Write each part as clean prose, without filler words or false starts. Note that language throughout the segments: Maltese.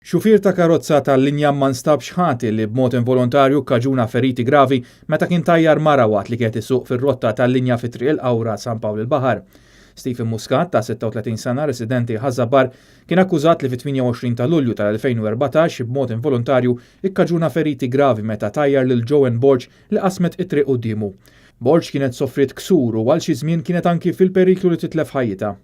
Xufier ta' karozza tal-linja ma nstabx ħati li b'mod involontarju kkaġuna feriti gravi meta kien tajjar mara waqt li kienet isuq fir-rotta tal-linja fi Triq il-Qawra, San Pawl il-Baħar. Stephen Muscat ta' 36 sena residenti Ħaż-Żabbar kien akkużat li fit-28 ta' Lulju tal-2014 b'mod involontarju ikkaġuna feriti gravi meta tajjar lil Joanne Borg li qasmet it-triq quddiemu. Borg kienet soffriet ksur u għal xi żmien kienet anki fil-periklu li titlef ħajjitha.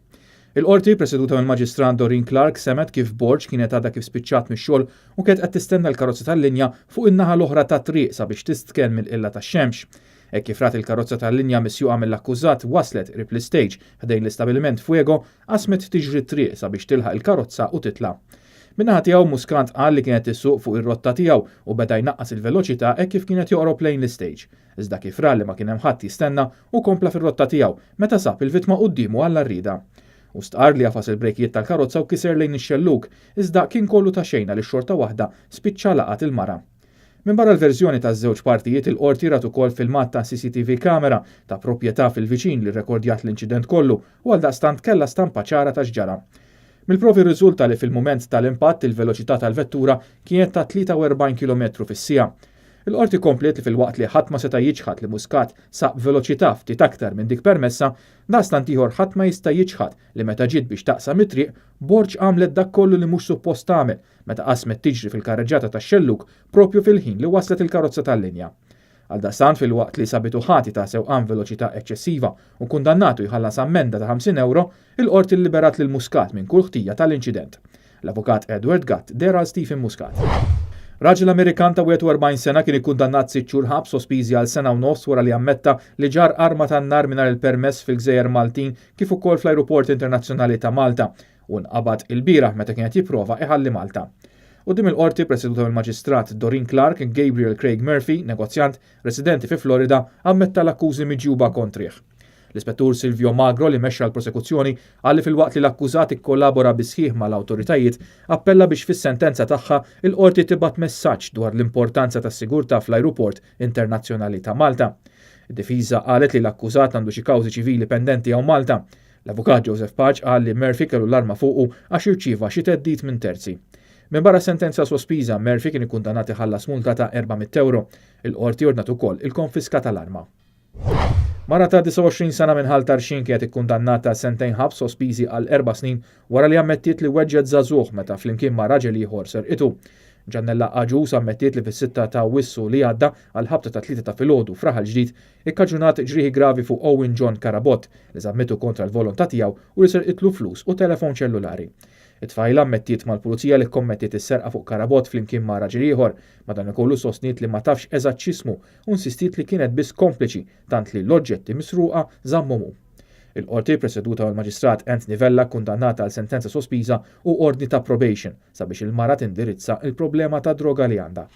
Il-Qorti, preseduta mill-Maġistrat Doreen Clarke, semgħet kif Borg kienet għadha kif spiċċat mix-xogħol u kienet qed tistenna l-karozza tal-linja fuq in-naħa l-oħra tat-triq sabiex tistkenn mill-qilla tax-xemx. Hekk kif rat il-karozza tal-linja misjuqa mill-akkużat waslet qrib l-istage ħdejn l-istabiliment Fuego, qasmet tiġri t-triq sabiex tilħaq il-karozza u titla'. Min-naħa tiegħu Muscat qal li kienet isuq fuq ir-rotta tiegħu u beda jnaqqas il-veloċità hekk kif kienet joqrob lejn l-istage. Iżda kif ra li ma kien hemm ħadd jistenna u kompla fir-rotta tiegħu meta sab il-vittma quddiemu għall-għarrieda. Hu stqarr li għafas il-brejkijiet tal-karozza u kiser lejn ix-xellug, iżda kien kollu ta' xejn għaliex xorta waħda spiċċa laqat il-mara. Minbarra l-verżjoni taż-żewġ partijiet, il-Qorti rat ukoll filmat ta' CCTV camera ta' proprjetà fil-viċin li rrekordjat l-inċident kollu u għaldaqstant kellha stampa ċara ta' x'ġara. Mill-provi rriżulta li fil-mument tal-impatt il-veloċità tal-vettura kienet ta' 43 kilometru fis-siegħa. Il-Qorti kompliet li filwaqt li ħadd ma seta' jiċħad li Muscat saq b'veloċità ftit aktar minn dik permessa, daqstant ieħor ħadd ma jista' jiċħad li meta ġiet biex taqsam it-triq, Borg għamlet dak kollu li mhux suppost tagħmel meta qasmet tiġri fil-karreġġata tax-xellug proprju fil-ħin li waslet il-karozza tal-linja. Għaldaqstant filwaqt li sabitu ħati ta' sewqan b'veloċità eċċessiva u kkundannatu jħallas ammenda ta' 50 ewro, il-Qorti lliberat lil Muscat minn kull ħtija tal-inċident. L-Avukat Edward Gatt deher għal Stephen Muscat. Raġel Amerikan ta' 41 sena kien ikkundannat sitt xhur ħabs sospiżi għal sena u nofs wara li ammetta li ġarr arma tan-nar mingħajr il-permess fil-Gżejjer Maltin kif ukoll fl-Ajruport Internazzjonali ta' Malta u nqabad ilbieraħ meta kien qed jipprova iħalli Malta. Quddiem il-Qorti preseduta mill-Maġistrat Doreen Clarke, Gabriel Craig Murphy, negozjant, residenti fi Florida, ammetta l-akkużi miġjuba kontrih. L-Ispettur Silvio Magro li mexxa l-prosekuzzjoni qal li filwaqt li l-akkużat ikkollabora bis-sħiħ mal-awtoritajiet, appella biex fis-sentenza tagħha il-Qorti tibgħat messaġġ dwar l-importanza tas-sigurtà fl-Ajruport Internazzjonali ta' Malta. Id-difiża qalet li l-akkużat għandu xi kawżi ċivili pendenti hawn Malta. L-Avukat Joseph Pace qal li Murphy kellu l-arma fuqu għax irċieva xi theddid minn terzi. Minbarra sentenza sospiża, Murphy kien ikkundannat iħallas multa ta' 400 ewro. Il-Qorti ordnat ukoll il-konfiska tal-arma. Mara ta' 29 sena minn Ħal Tarxien kienet ikkundannata sentejn ħabs sospiżi għal 4 snin wara li ammettiet li weġġgħet żagħżugħ meta flimkien ma' raġel ieħor serqitu. Ġannella Agius ammettiet li fis-6 ta' Awwissu li għadda għall-ħabta ta' 3 ta' filgħodu f'Raħal Ġdid ikkaġunat ġrieħi gravi fuq Owen John Carabott li żammitu kontra l-volontà tiegħu u li serqitlu flus u telefon ċellulari. It-tfajla ammettiet mal-pulizija li kkommettiet is-serqa fuq Carabott flimkien ma' raġel ieħor, madankollu sostniet li ma tafx eżatt x'ismu u insistiet li kienet biss kompliċi tant li l-oġġetti misruqa żammhom hu. Il-Qorti, preseduta mill-Maġistrat Anthony Vella, kkundannatha għal sentenza sospiża u ordni ta' probation sabiex il-mara tindirizza l-problema ta' droga li għandha.